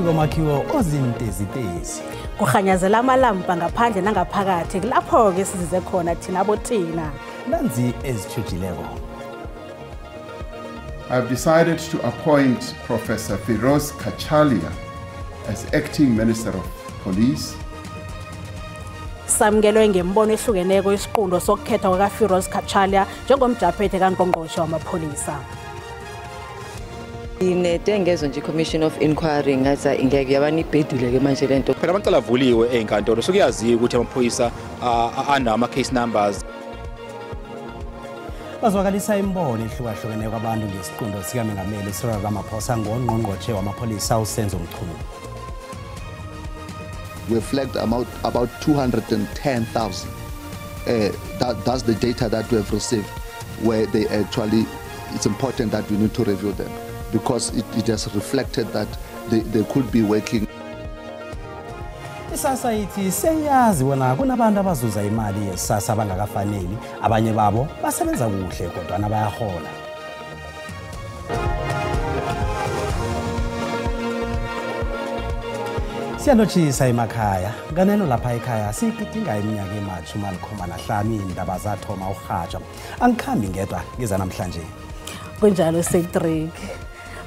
Phakathi komakhiwo ozintezitezi kukhanyazela amalampa ngaphandle nangaphakathi, kulapho-ke sizize khona thina bothina. Nanzi ezitjhujileko. I've decided to appoint Professor Firoz Cachalia as acting Minister of Police. Samukelwe ngembono ehlukeneko isiqundo sokukhethwa kwakaFiroz Cachalia njengomjaphethe kangqongqoshe wamapholisa. Inete nje Commission of Inquiry ngathi ingeke yabani ibhedule ke manje lento. Phela amacala avuliwe ezinkantolo sokuyaziwa ukuthi amaphoyisa anama case numbers. Bazwakalisa imbono ehlukahlukeneko abantu ngesiqundo sikamengameli Cyril Ramaphosa ngongqongqoshe wamapholisa uSenzo Mchunu. We flagged about 210,000. That's the data that we have received, where they actually, it's important that we need to review them because it has reflected that they could be working. ISASSA ithi seyazi wona kunabantu abazuza imali yeSASSA abangakafaneli, abanye babo basebenza kuhle kodwa bayahola. Siyalotshisa emakhaya, kaneno lapha ekhaya sigidinga iminyaka ema-75 indaba zathoma urhatsha. Angikhambi ngedwa ngiza namhlanje. Kunjalo Cedric.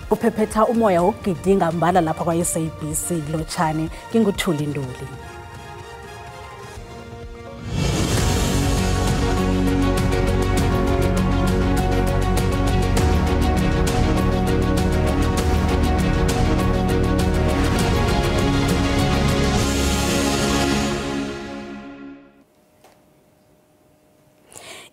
Kuphephetha umoya wokugidinga mbala lapha kwa-SABC lotshani nginguThuli Ntuli.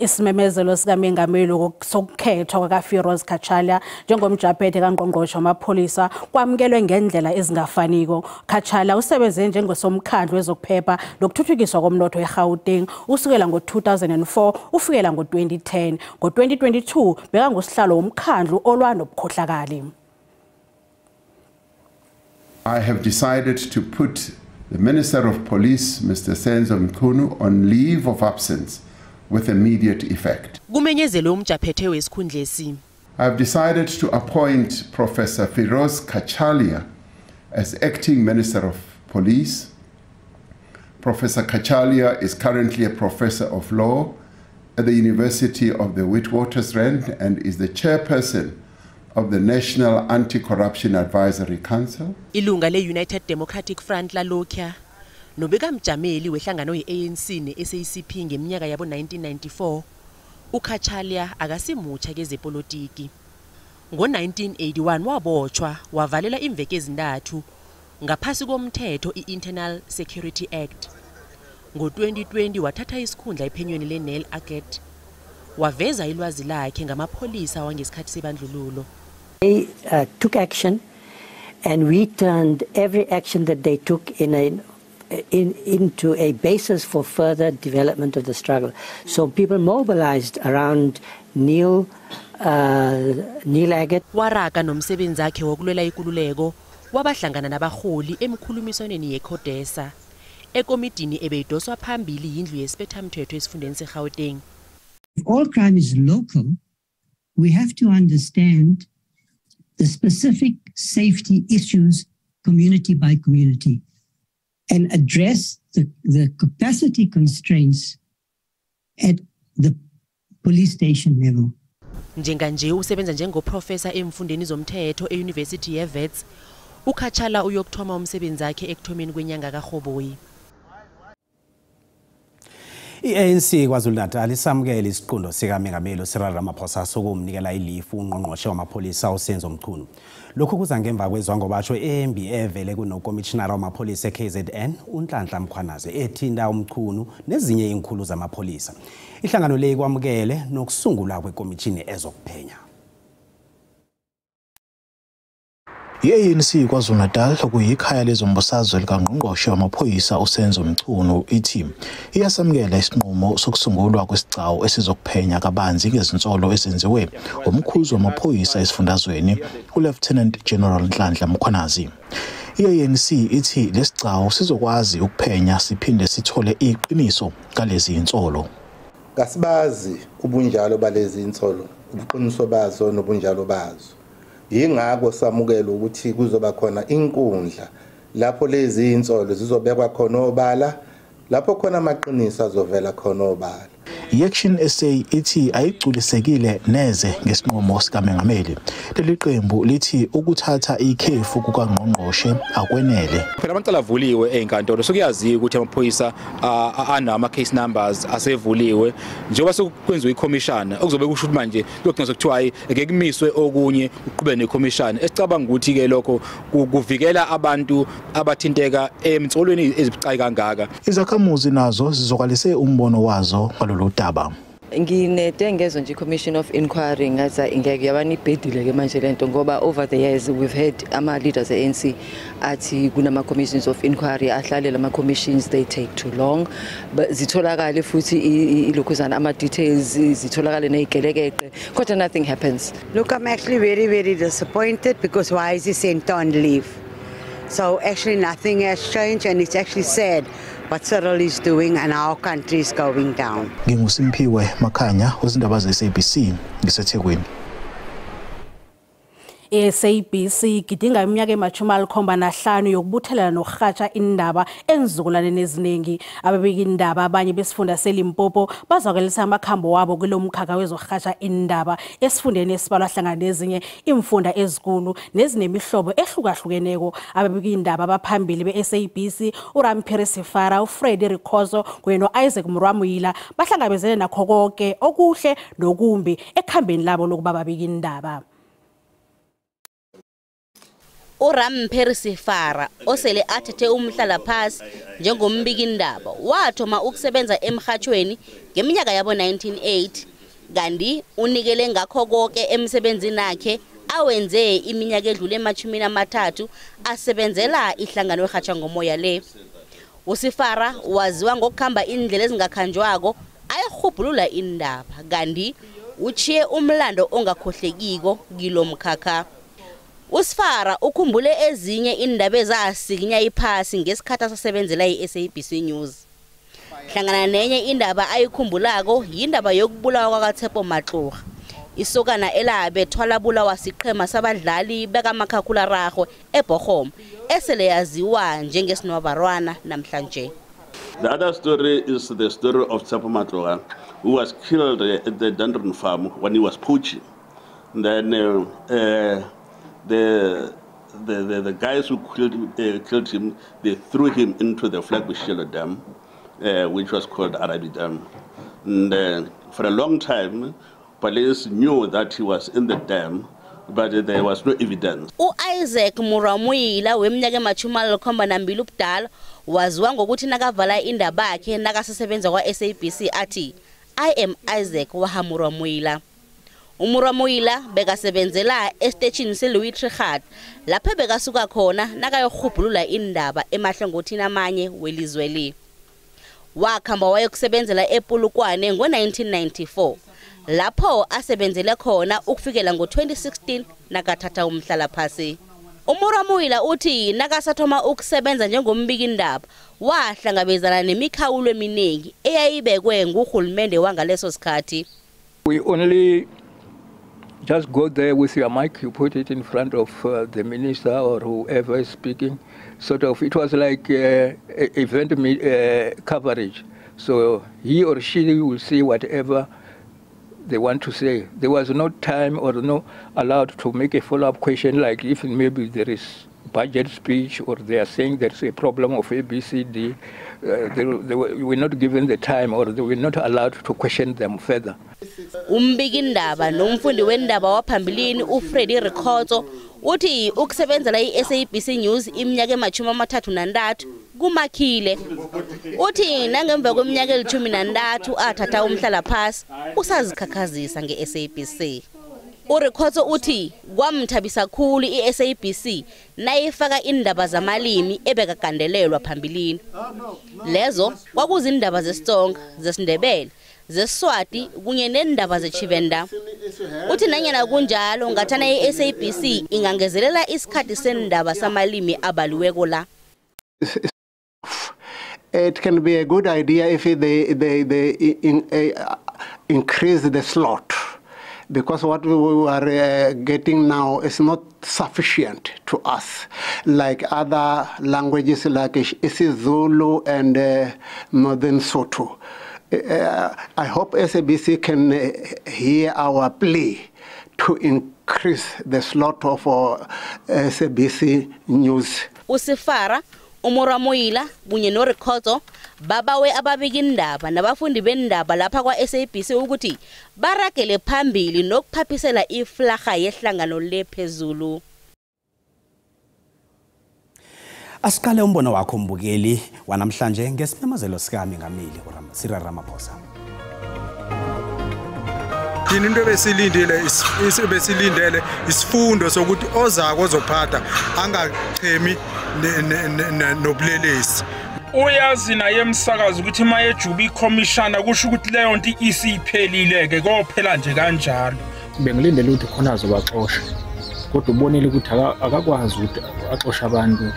Isimemezelo sikamengameli sokukhethwa kwakaFiroz Cachalia njengomjaphethe kangqongqoshe wamapholisa kwamukelwe ngendlela ezingafaniko. Cachalia usebenze njengosomkhandlu wezokuphepha nokuthuthukiswa komnotho eGauteng usukela ngo-2004 ufikela ngo-2010. Ngo-2022 bekangusihlalo womkhandlu olwa nobukhohlakali. I have decided to put the Minister of Police, Mr. Senzo Mchunu, on leave of absence with immediate effect. Kumenyezelwe umjaphethe wesikhundlesi. I've decided to appoint Professor Firoz Cachalia as acting Minister of Police. Professor Cachalia is currently a professor of law at the University of the Witwatersrand and is the chairperson of the National Anti-Corruption Advisory Council. Ilunga le-United Democratic Front lalokya nobekamjameli wehlangano ye-ANC ne-SACP ngeminyaka yabo 1994, uCachalia akasimutsha kezepolitiki. Ngo-1981 wabotshwa wavalela imveke ezintathu ngaphasi komthetho i-Internal Security Act. Ngo-2020 wathatha isikhundla ephenyweni le-Neil Aggett, waveza ilwazi lakhe ngamapholisa wangesikhathi sebandlululo. They took action and we turned every action that they took into a basis for further development of the struggle. So people mobilized around Neil Aggett. Waraga nomsebenzi wakhe wokulwela ikululeko wabahlangana nabaholi emkhulumiswaneni yeCODESA ekomidini ebeyidoswa phambili yindlu yesiphethamthetho esifundeni seGauteng. If all crime is local, we have to understand the specific safety issues community by community and address the capacity constraints at the police station level. Njenganje usebenza njengoprofesa emfundeni zomthetho e-University yeWits. uCachalia uyokuthoma umsebenzi wakhe ekuthomeni kwenyanga kaRhoboyi. I-ANC KwaZulu-Natal isamukele isiqundo sikamengameli Cyril Ramaphosa sokumnikela ilifu ungqongqoshe wamapholisa uSenzo Mchunu. Lokhu kuza ngemva kwezwangobatjho embi evele kunokomishinara wamapholisa e-KZN uNhlanhla Mkhwanazi ethinta uMchunu nezinye iinkhulu zamapholisa. Ihlangano le ikwamukele nokusungulwa kwekomishini ezokuphenya. I-ANC KwaZulu-Natal okuyikhaya lezombusazwe likangqongqoshe wamaphoyisa uSenzo Mchunu ithi iyasamukela isinqumo sokusungulwa kwesigcawu esizokuphenya kabanzi ngezinsolo ezenziwe umkhuzi wamaphoyisa esifundazweni uLieutenant General Nhlanhla Mkhwanazi. I-ANC ithi lesigcawu sizokwazi ukuphenya siphinde sithole iqiniso ngalezi insolo. Kasibazi ubunjalo balezi insolo, ubuqiniso bazo nobunjalo bazo. Yingakho samukela ukuthi kuzoba khona inkundla lapho lezi insolo zizobekwa khona obala, lapho khona amaqiniso azovela khona obala. I-Action SA ithi ayigculisekile neze ngesinqumo sikamengameli. Leli qembu lithi ukuthatha ikhefu kukangqongqoshe akwenele. Phela amacala avuliwe ezinkantolo, sokuyaziwa ukuthi amaphoyisa anama case numbers asevuliwe, njengoba sekwenziwe ikhomishana okuzobe kusho ukuthi manje kuyogcina sekuthiwa hayi ngeke kumiswe okunye kuqhubeke nekhomishana. Esicabanga ukuthi ke lokho kuvikela abantu abathinteka emtsolweni ezibucayi kangaka. Izakhamuzi nazo zizokalise umbono wazo ngalolu daba. Nginete ngezwe nje Commission of Inquiry ngathi ngeke yabani ibhedile ke manje lento, ngoba over the years we've had ama leaders e-ANC athi kunama commissions of inquiry ahlalela ama commissions, they take too long, but zitholakale futhi ilokhuzana ama details zitholakale nezigelekeqe, kodwa nothing happens. Look, I'm actually very, very disappointed because why is he sent on leave? So actually nothing has changed, and it's actually sad what Cyril is doing and our country is going down. NginguSimphiwe Makhanya wezindaba ze-SABC ngiseThekwini. I-SABC igidinga iminyaka ema-75 yokubuthelela nokurhatsha indaba enzizukulwaneni eziningi. Ababika indaba abanye besifunda seLimpopo bazwakalisa amakhambo wabo kulo mkhakha wezokurhatsha indaba esifundeni esibalwa hlangana nezinye imfunda ezikulu nezinemihlobo ehlukahlukeneko. Ababika indaba abaphambili be-SABC uRamphiri Sefara, uFreddy Rikhotso kunye no-Isaac Murwamuyila bahlangabezene nakho konke okuhle nokumbi ekuhambeni labo lokuba babika indaba. uRamphiri Sefara osele athethe umhlala phasi njengombikindaba wathoma ukusebenza emhathweni ngeminyaka yabo 1980, kanti unikele ngakho konke emsebenzini wakhe awenze iminyaka edlule 30 asebenzela ihlangano ehatsha ngomoya le. uSefara waziwa ngokukhamba indlela ezingakhanjwako ayirhubhulula indaba, kanti uchiye umlando ongakhohlekiko kilomkhakha. uSefara ukhumbule ezinye indaba ezasikinya iphasi ngesikhathi asasebenzela i-SABC News. Hlangana nenye indaba ayikhumbulako yindaba yokubulawa kwakaTshepo Matloga, isokana elabethwala bulawa siqhema sabadlali bekamakhakhulwararhwe eBochum esele yaziwa njengesinwabarwana namhlanje. The other story is the story of Tshepo Matloga, who was killed at the Dundon farm when he was poaching. And then the guys who killed him, they threw him into the Flagship Dam, which was called Arabi Dam. And for a long time, police knew that he was in the dam, but there was no evidence. U-Isaac Muramuyila weminyaka ema-72 ubudala waziwa ngokuthi nakavala indaba yakhe nakasesebenza kwa-SABC athi I am Isaac wahaMuramuyila. UMuramuyila bekasebenzela esiteshini seLouis Trichardt lapho bekasuka khona nakayokhubhulula indaba emahlangothini amanye welizwe li. Wakhamba wayokusebenzela ePolokwane ngo-1994 lapho asebenzele khona ukufikela ngo-2016 nakathatha umhlala phasi. UMuramuyila uthi nakasathoma ukusebenza njengombikindaba wahlangabezana nemikhawulo eminingi eyayibekwe nguhulumende wangaleso sikhathi. We only just go there with your mic, you put it in front of the minister or whoever is speaking. Sort of, it was like event coverage. So he or she will say whatever they want to say. There was no time or no allowed to make a follow-up question, like if maybe there is budget speech or they are saying there's a problem of A, B, C, D. They were not given the time or they were not allowed to question them further. Umbikindaba nomfundi wendaba waphambilini uFreddy Rikhotso uthi ukusebenzela i-SABC News iminyaka ema-33 kumakhile. Uthi nangemva kweminyaka eli-13 athatha umhlala phasi usazikhakhazisa nge-SABC. uRikhotso uthi kwamthabisa khulu i-SABC nayifaka indaba zamalimi ebekagandelelwa phambilini. Lezo kwakuzindaba zesiTsonga, zesiNdebele, zesiSwati kunye nendaba zeTshivenda. Uthi nanyana kunjalo ngathana i-SABC ingangezelela isikhathi sendaba samalimi abaliweko la. It can be a good idea if they increase the slot, because what we are getting now is not sufficient to us, like other languages like isiZulu and Northern Sotho. I hope SABC can hear our plea to increase the slot of SABC News. Usifara, uMoramoila kunye noRikhotso babawe ababikindaba nabafundi bendaba lapha kwa-SABC ukuthi baragele phambili nokuphaphisela iflarha yehlangano le phezulu. Asiqale umbono wakho mbukeli wanamhlanje ngesimemezelo sikaMengameli Cyril Ramaphosa. Thina into besilindele isifundo sokuthi ozako ozophatha angachemi nobulelesi. Uyazi naye emsakazi ukuthi mayejuba ikhomishana kusho ukuthi leyo nto isiphelile ke kophela nje kanjalo. Bengilindele ukuthi khona azobaxosha, kodwa ubonile ukuthi akakwazi ukuthi axoshe abantu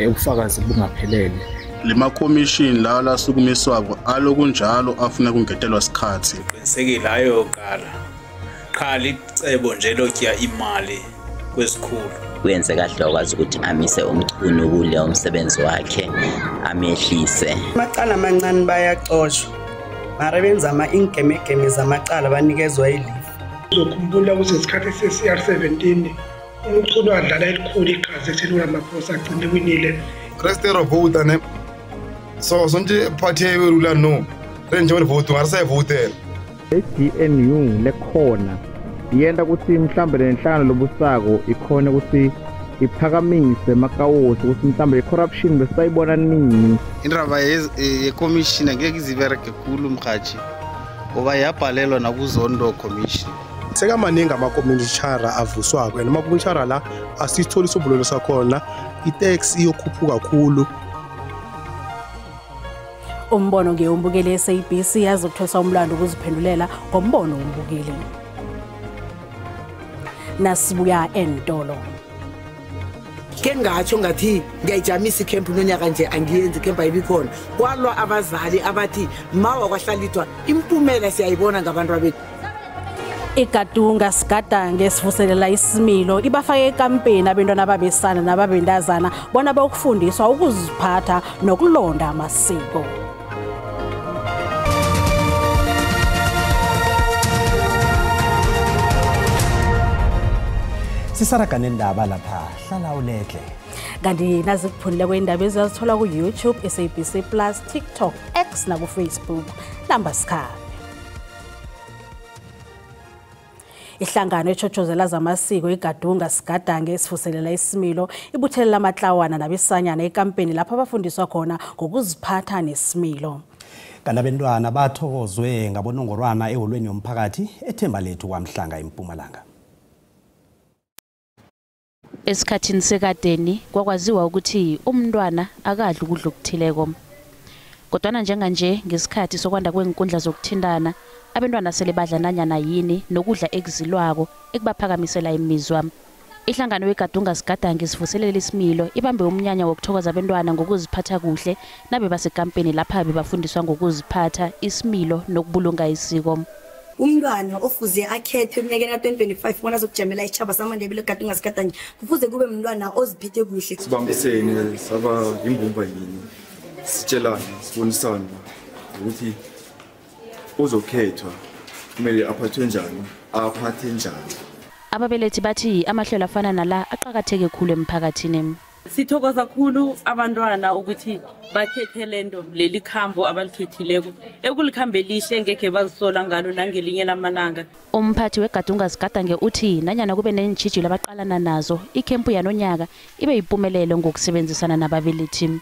ubufakazi bungaphelele. Lema commission lawa lasukumiswako alokunjalo afuna kungetelwa isikhathi. Qinisekile ayoqala qha licebo nje lokya imali kwesikhulu. Uyenze kahle wakwazi ukuthi amise uMchunu kule umsebenzi wakhe amehlise. Amacala amancane bayaxoshwa mara benza ingemegeme zamacala banikezwa ilifa. Uzokhumbula ukuthi ngesikhathi se-CR17 uMchunu wadlala elikhulu iqhaza ekutheni uRamaphosa agcine winile. Reste ro vote ne so sonje party e rula no re nje re vote ngare sa vote GNU lekhona yenta ukuthi mhlambe lenhlangano lobusako ikhona ukuthi iphakamise emakawosi ukuthi mhlambe icorruption besayibona nini. Indaba ye-commission angeke izibereke khulu mhathi ngoba yabhalelwa nakuzondo commission. Sekamaningi amakomishara avuswako and amakomishara la asitholi isombululo sakhona, itax iyokhuphuka kakhulu. Umbono ngewumbukeli SABC yazokuthwesa umlando ukuziphendulela ngombono wombukeli. Nasibuya entolo. Ke ngatsho ngathi ngiyayijamisa ikhempu nonyaka nje angiyenzi ikhempu ayibikhona. Kwalwa abazali abathi mawa kwahlalithwa impumela siyayibona ngabantu abethu. Igadunga sigadange sivuselela isimilo ibafake ekampeni abantwana ababesana nababendazana bona bayokufundiswa ukuziphatha nokulonda amasiko. Sisaraga nendaba lapha hlala uledle. Kanti nazikuphundile kweindaba ezizathola ku YouTube, SABC Plus, TikTok, X naku Facebook. Namba sikhabe. Ihlangano echotshozela zamasiko igadunga sigadange esivuselela isimilo ibuthelela amatlawana nabesanyana ekampeni lapho abafundiswa khona ngokuziphatha nesimilo. Kanti abantwana bathokozwe ngabonongorwana eholweni yomphakathi eThemba Lethu kwaMhlanga eMpumalanga. Esikhathini sekadeni kwakwaziwa ukuthi umntwana akadli ukudla okuthileko. Kodwana njenganje ngesikhathi sokwanda kwenkundla zokuthintana abantwana sele badla nanyana yini nokudla ekuzilwako ekubaphakamisela imizwa. Ihlangano yeGadunga Sigadange sivuselela isimilo ibambe umnyanya wokuthokoza abantwana ngokuziphatha kuhle nabe basekampeni lapha bebafundiswa ngokuziphatha isimilo nokubulunga isiko. Umntwana ofuze akhethwe eminyakeni ka-2025 bona azokujamela isitjhaba samaNdebele eGadunga Sigadange kufuze kube mntwana oziphethe kuhle. Sibambisene saba imbumba yini, sitshelane, sibonisane ukuthi uzokhethwa kumele aphathwe njani, aphathe njani. Ababelethi bathi amahlelo afana nala aqakatheke khulu emphakathini. Sithokoza khulu abantwana ukuthi bakhethe lento leli khambo abalikhethileko ekulikhambe elihle ngekhe bazisola ngalo nangelinye lamalanga. Umphathi weGadunga Sigadange uthi nanyana kube neentjhijilo abaqalana nazo ikhempu yanonyaka ibe yimpumelelo ngokusebenzisana nababelethi.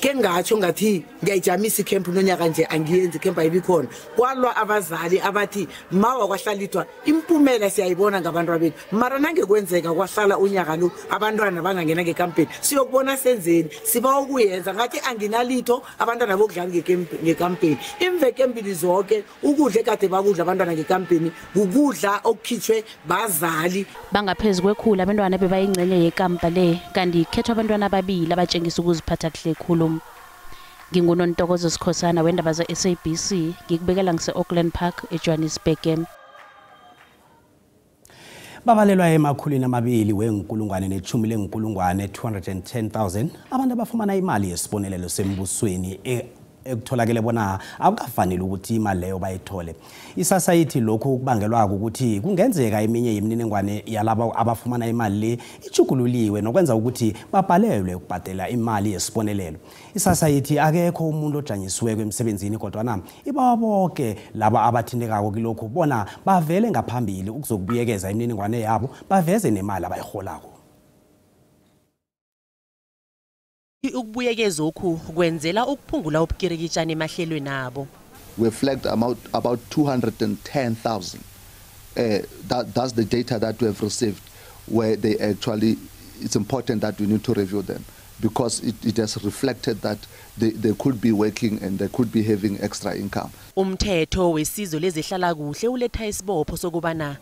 Ke ngatsho ngathi ngiyayijamisa ikhempu nonyaka nje angiyenzi ikhempu ayibikhona. Kwalwa abazali abathi mawa kwahlalithwa impumela siyayibona ngabantu abethu mara nange kwenzeka kwahlala unyaka lo abantwana bangangena ngekampeni siyokubona senzeni siba ukuyenza ngathi anginalitho abantwana bokudlala ngekampeni imveke embili zonke ukudla ekade bakudla abantwana ngekampeni ukudla okukhitshwe bazali. Bangaphezulu kwekhulu abantwana bebayingcenye yekampa le kanti ikhethwa abantwana ababili abatshengisa ukuziphatha kuhle khulu. Ngingunontokozo Sikhosana wendaba ze-SABC ngikubekela ngise-Auckland Park eJohannesburg. Babalelwa 210,000 210,000 abantu abafumana imali yesibonelelo sembusweni ekutholakele bona akukafanele ukuthi imali leyo bayithole. ISASSA ithi lokhu kubangelwa ukuthi kungenzeka eminye yemininingwane yalabo abafumana imali le ijugululiwe nokwenza ukuthi babhalelwe ukubhadela imali yesibonelelo. ISASSA ithi akekho umuntu ojanyisiweko emsebenzini kodwana ibawa bonke laba abathintekako kilokhu bona bavele ngaphambili ukuzokubuyekeza imininingwane yabo baveze nemali abayiholako. Ukubuyekeza okhu kwenzela ukuphungula ubukirikitshana emahlelweni abo. We flagged about 210,000. That's the data that we have received, where they actually, it's important that we need to review them because it has reflected that they could be working and they could be having extra income. Umthetho wesizo lezehlala kuhle uletha isibopho sokubana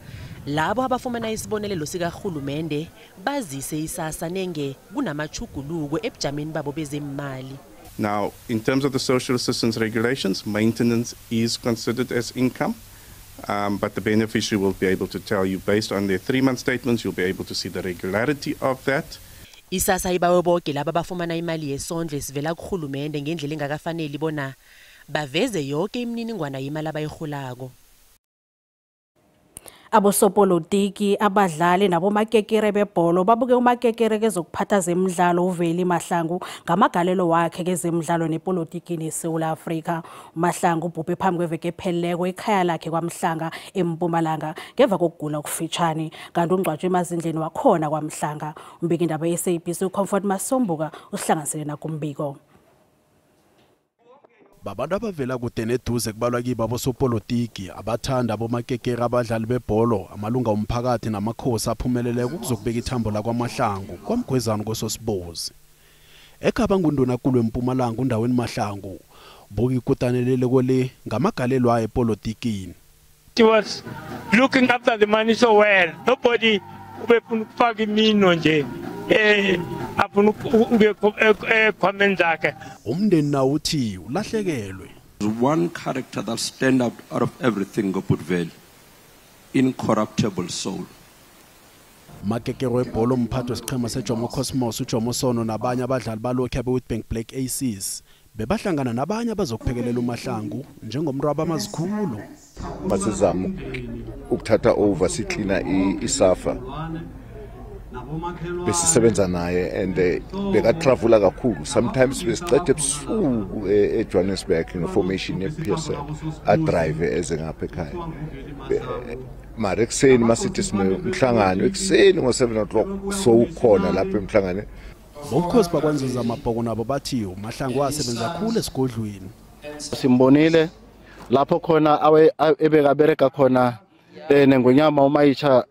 labo abafumana isibonelelo sikahulumende bazise iSASSA nenge kunamachuguluko ebujameni babo bezemali. Now, in terms of the social assistance regulations, maintenance is considered as income, but the beneficiary will be able to tell you based on their 3-month statements, you'll be able to see the regularity of that. ISASSA ibawe bonke laba abafumana imali yesondlo esivela kuhulumende ngendlela engakafaneli bona baveze yonke imininingwana yemali abayiholako. Abosopolitiki abadlali nabomakekere bebholo babuke umakekere kezokuphatha zemidlalo uVeli Mahlangu ngamagalelo wakhe kezemidlalo nepolitiki neSouth Africa. Mahlangu ubhubhe phambi kweveki epheleleko ekhaya lakhe kwaMhlanga eMpumalanga ngemva kokugula okufitshane, kanti ungcwatshwe emazindleni wakhona kwaMhlanga. Umbiki indaba ye-SABC uComfort Masombuka uhlanganisele nakumbiko. Babantu abavela kude neduze kubalwa kibo abosopolitiki abathanda abomakekere abadlali bebholo amalunga omphakathi namakhosi aphumeleleko ukuzokubeka ithambo lakwaMahlangu kwaMgwezana kososibozi. Ekhaba ngundunakulu eMpumalanga undaweni Mahlangu buka ikutanelele kole ngamagalelo ayo epolitikini. He was looking after the money so well. Nobody ubefuna ukufaka imino nje. Afuna ube ekhwameni zakhe. Umndeni nawo uthi ulahlekelwe. One character that stand out of everything ngoButveli, incorruptible soul. Makekere webholo umphathi wesiqhema seJomo Cosmos uJomo Sono nabanye abadlali balokhu abe-Witbank Black Aces bebahlangana nabanye abazokuphekelela uMahlangu njengomrwaba amazikhulu. Basizama ukuthatha over siklina iSAFA. Besisebenza naye and bekatravula kakhulu. Sometimes besicede ebusuku eJohannesburg ngeformation ye-PSL adrive eze ngapha ekhaya. Mara ekuseni masithi sinomhlangano ekuseni ngo-7 o'clock sowukhona lapha emhlanganweni. Bobukhosi bakwaNzuza amabhoko nabo bathi uMahlangu wasebenza kakhulu esigodlweni. Simbonile lapho khona ebekabereka khona nengonyama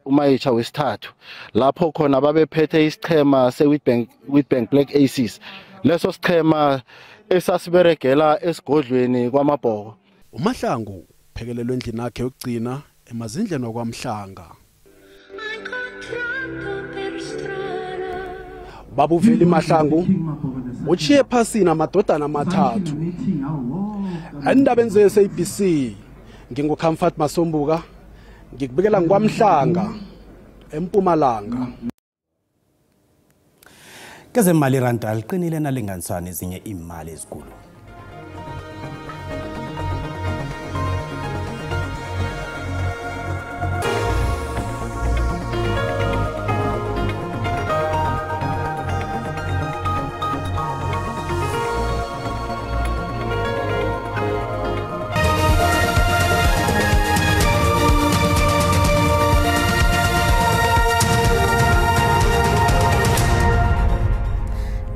uMayitsha wesithathu lapho khona babephethe isichema se-Witbank Black Aces, leso sichema esasiberegela esigodlweni kwamabhoko. uMahlangu phekelelwe endlini yakhe yokugcina emazindleni wakwaMhlanga. Babuveli Mahlangu uchiye phasini amadodana amathathu. Endabeni ze-SABC nginguComfort Masombuka, ngikubikela ngikwaMhlanga eMpumalanga. Kezemali iranda liqinile nalinganiswa nezinye imali ezinkulu.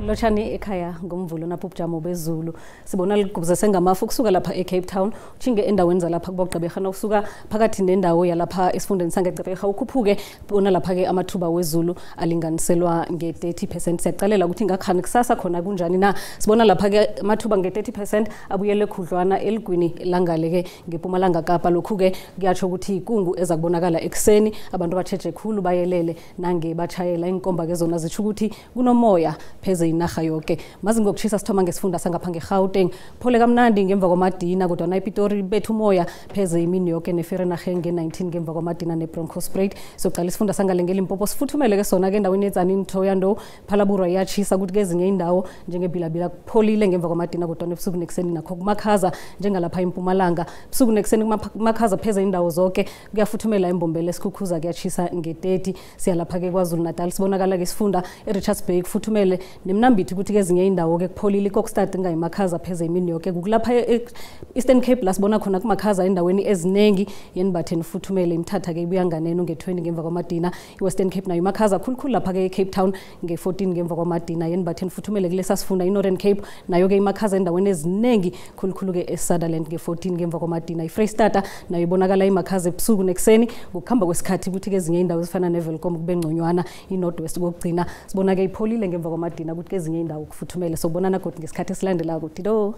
Lotshani ekhaya ngomvulo napho ubujamo bezulu sibona ligubuzese ngamafu kusuka lapha eCape Town uchinge endaweni zalapha kuboGqeberha nokusuka phakathi nendawo yalapha esifundeni sangeGqeberha ukhuphuke bona lapha ke amathuba wezulu alinganiselwa nge-30%. Siyacalela ukuthi ngakhani kusasa khona kunjani na. Sibona lapha ke amathuba nge-30% abuyele khudlwana eligwini langale ke ngePumalanga Kapa. Lokhu ke kuyatsho ukuthi ikungu eza kubonakala ekuseni abantu batsheje khulu bayelele nange batshayela inkomba ke zona zitsho ukuthi kunomoya pheze inarha inarha yoke. Mazinga okushisa sithoma ngesifunda sangapha ngeGauteng, phole kamnandi ngemva kwamadina, kodwa na iPitori bethu umoya pheze imini yoke, neVereeniging nge-19 ngemva kwamadina neBronkhorstspruit. Soqala isifunda sangale ngeLimpopo, sifuthumele ke sona ke endaweni eTzaneen, Thohoyandou, Phalaborwa iyatshisa, kuthi kezinye indawo njengeBilabila kupholile ngemva kwamadina, kodwa ebusuku nekuseni nakho kumakhaza njengalapha eMpumalanga. Busuku nekuseni kumakhaza pheze indawo zonke, kuyafuthumela eMbombela, eSkhukhuza kuyatshisa nge-30. Siyalapha ke KwaZulu Natal, sibonakala ke isifunda eRichards Bay kufuthumele neMnambithi, ukuthi kezinye indawo ke kupholile, iKokstad ingayimakhaza pheze imini yoke. Kulapha e-Eastern Cape la sibona khona kumakhaza endaweni eziningi, yeNibatheni futhumele, iMthatha ke ibuya nganeno nge-20 ngemva kwamadina. I-Western Cape nayo imakhaza khulukhulu lapha ke eCape Town nge-14 ngemva kwamadina, yeNibatheni futhumele kulesa sifunda. I-Northern Cape nayo ke imakhaza endaweni eziningi, khulukhulu ke eSutherland nge-14 ngemva kwamadina. IFreyistata nayo ibonakala imakhaza ebusuku nekuseni, ngokuhamba kwesikhathi kuthi kezinye indawo ezifana neWelkom kube ngconywana. I-North West kokugcina sibona ke ipholile ngemva kwamadina, kuthi kezinye indawo kufuthumele. Sobonana kodwa ngesikhathi esilandelako. Dido.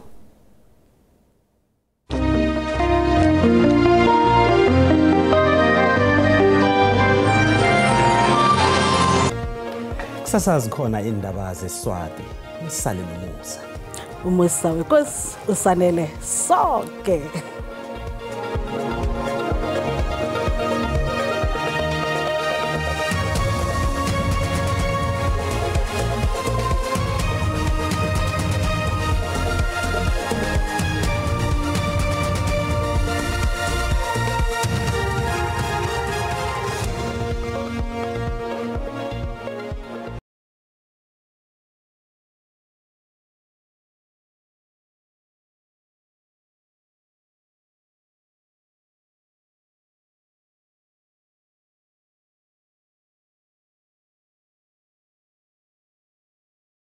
Kusasa zikhona indaba zeSwati, nisale nomusa. Umusa wenkosi usanele sonke.